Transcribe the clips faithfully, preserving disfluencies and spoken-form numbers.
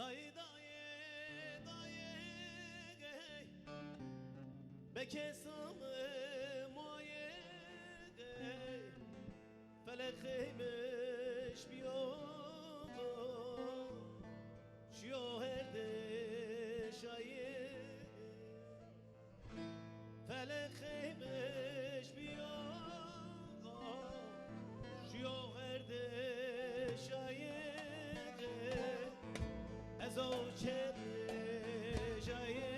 Ay dayê, dayê, gey, bekesam moyê, gey, felek xeymiş biyo, şiyo herde şayê. Felek xeymiş biyo, şiyo herde şayê, ez o çê şayê.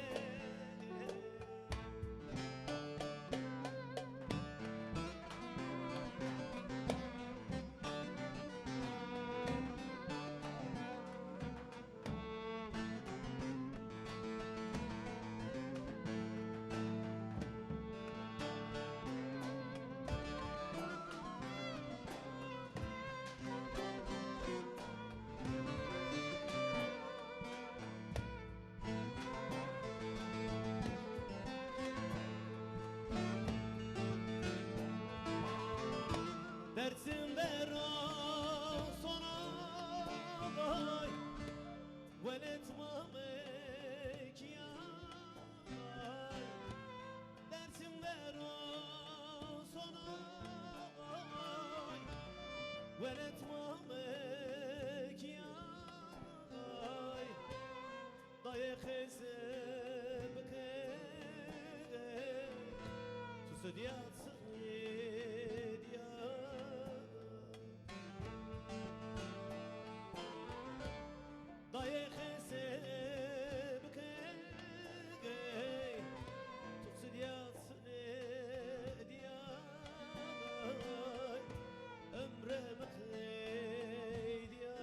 Dersim bero sonay, welet ma mekiyay. Dersim bero sonay, welet ma mekiyay. Dayê xêze bike, tu sidya sidya. Dayê xêze bike, tu sidya sidya. Ömrü mi qeydiya.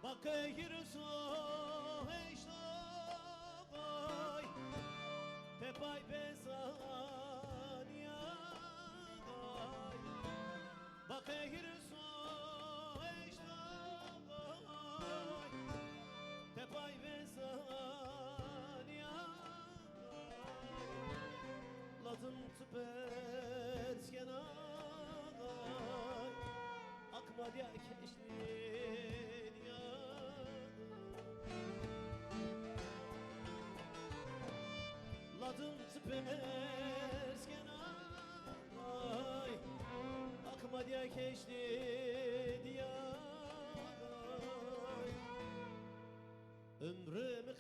Baqe hîris û heşt ay, tepay pêsanî ay. Baqe hîris û heşt ay, tepay pêsanî ay. Lazim tu pers kena ay, akma diya keşnî diya. Lazim tu pers kena ay, akma diya keşnî diya. Ömrü mi